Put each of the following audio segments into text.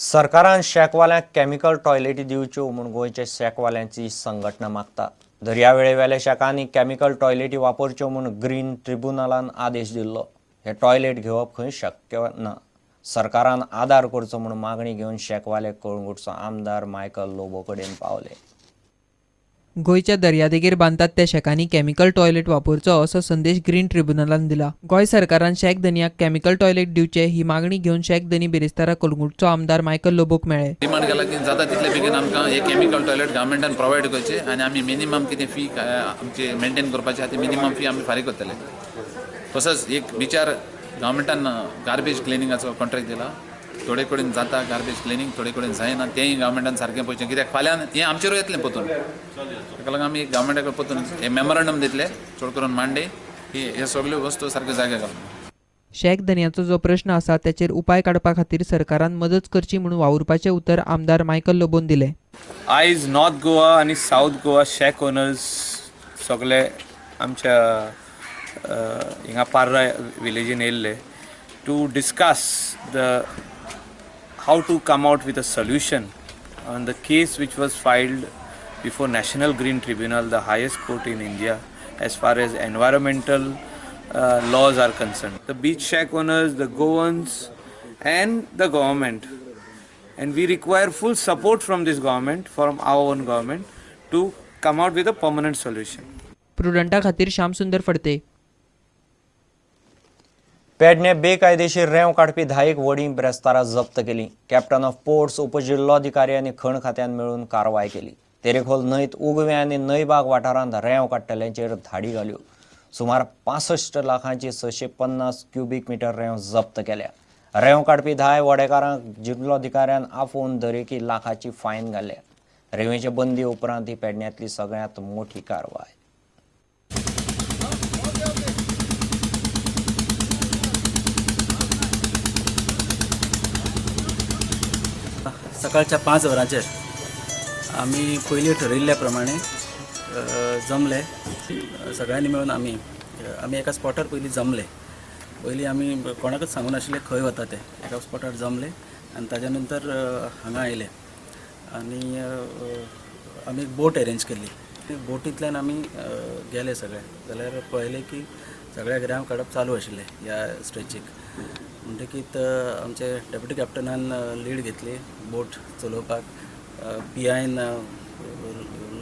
सरकारान शॅकवाल्यांक केमिकल टॉयलेटी दिवच्यो म्हूण गोंयच्या शॅकवाल्यांची संघटना मागता. दर्यावेळेवेल्या शॅकांनी केमिकल टॉयलेटी वापरच्यो म्हूण ग्रीन ट्रिब्युनलान आदेश दिल्लो. हे टॉयलेट घेवप खंय शक्य ना. सरकारान आदार करचो म्हूण मागणी घेवन शॅकवाले कळंगूटचो आमदार मायकल लोबो कडेन पावले. गोंयच्या दर्यादेगेर बांदतात त्या शॅकांनी केमिकल टॉयलेट वापरचो असो संदेश ग्रीन ट्रिब्युनलान दिला. गोंय सरकारान शॅक धनयाक केमिकल टॉयलेट दिवचे ही मागणी घेवन शॅक धनी बिरेस्तारा कळंगूटचो आमदार मायकल लोबोक मेळ्ळे. डिमांड केला की जाता तितले बेगीन आमकां हे केमिकल टॉयलेट गव्हर्मेंटान प्रोवायड करचे आनी आमी मिनिमम कितें फी आमची मेंटेन करपाची आहा ती मिनिमम फी आमी फारीक करतले. तसोच एक विचार गव्हर्मेंटान गार्बेज क्लिनिंगाचो कॉन्ट्रॅक्ट दिला. थोडे कडेन जाता गार्बेज क्लिनींग, थोडे कडेन जायना, तेंय गव्हर्मेंटान सारकें पळोवचें, कित्याक फाल्यां हें आमचेरूय येतलें परतून. ताका लागून आमी गव्हर्मेंटा कडेन परतून हें मेमोरंडम दितले, चड करून मांडे की हे सगल्यो वस्तू सारक्यो जाग्यार घालून. शॅक धनयाचो जो प्रश्न आसा त्याचेर उपाय काडपा खातीर सरकारान मदत करची म्हूण वावुरपाचें उतर आमदार मायकल लोबोन दिलें. आयज नॉर्थ गोवा आनी सावथ गोवा शॅक ओनर्स सगळे आमच्या हिंगा पार्रा विलेजीन येयल्ले to discuss the how to come out with a solution on the case which was filed before National Green Tribunal, the highest court in India as far as environmental laws are concerned. The beach shack owners, the Goans and the government, and we require full support from this government, from our own government, to come out with a permanent solution. प्रुडंटा खातीर श्यामसुंदर फडते. पेडणे बेकायदेशीर रेंव काडपी 10 व्हडीं ब्रेस्तारा जप्त केली. Captain of ports, उपजिल्लोधिकारी आनी खण खात्यान मेळून कारवाय केली. तेरेखोल न्हंयत उगवें आनी न्हंयबाग वाठारांत रेंव काडटल्यांचेर धाडी घाल्यो. सुमार 65 लाखांची 650 क्युबीक मिटर रेंव जप्त केल्या. रेंव काडपी 10 व्हडेकारांक जिल्लोधिकाऱ्यान आफोवन दरेकी लाखाची फायन घाल्या. रेंवेचे बंदी उपरांत ही पेडण्यांतली सगळ्यांत मोठी कारवाय. सकाळच्या 5 वरांचेर आमी पयलीं ठरयिल्ल्या प्रमाणे जमले. सगळ्यांनी मेळून आमी आमी एका स्पॉटार पयलीं जमले. पयलीं आमी कोणाकच सांगूं नाशिल्लें खंय वता ते. एका स्पॉटार जमले आनी ताज्या नंतर हांगा आयले आनी आमी एक बोट अरेंज केल्ली. बोटींतल्यान आमी गेले सगळे. जाल्यार पळयलें की सगळ्याक रेंव काडप चालू आशिल्लें ह्या स्ट्रेचीक. म्हणटकीत आमचे डेप्युटी कॅप्टनान लीड घेतली बोट चलोवपाक. P iron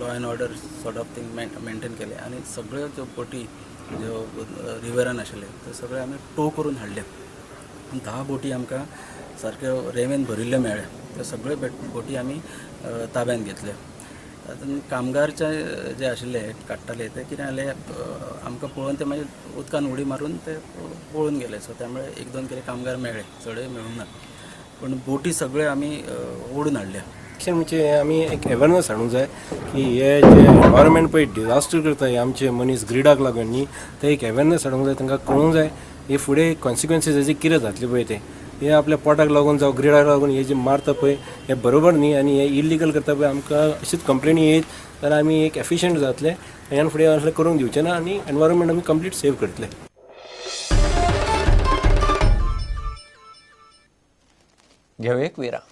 law and order sort of thing maintain केलें आनी सगळ्यो ज्यो बोटी ज्यो रिवरान आशिल्ल्यो त्यो सगळ्यो आमी टो करून हाडल्यो. 10 बोटी आमकां सारक्यो रेंवेन भरिल्ल्यो मेळ्ळ्यो. त्यो सगळ्यो बोटी आमी ताब्यांत घेतल्यो. तातूंत कामगारचे जे आशिल्ले काडटाले ते कितें जालें, आमकां पळोवन ते मागीर उदकान उडी मारून ते पळून गेले. सो त्यामुळे 1-2 कितें कामगार मेळ्ळे, चडय मेळूंक ना, पूण बोटी सगळ्यो आमी ओडून हाडल्यो. म्हणजे आमी एक अवेरनस हाडूंक जाय की हे जे एनवायरमेंट पळय डिजास्टर करता हे आमचे मनीस ग्रिडाक लागून न्ही, ते एक अवेरनस हाडूंक जाय, तांकां कळूंक जाय हे फुडें कॉन्सिक्वन्सीस हेजे कितें जातले पळय ते. हे आपल्या पोटाक लागून जावं ग्रिडाक लागून हे जे मारता पळय हे बरोबर न्ही आनी हे इलिगल करता पळय. आमकां अशीच कंप्लेनी येत जाल्यार आमी एक एफिशियंट जातले, ह्यान फुडें असलें करूंक दिवचें ना आनी एनवायरमेंट आमी कंप्लीट सेव करतले. घेवया एक विराम.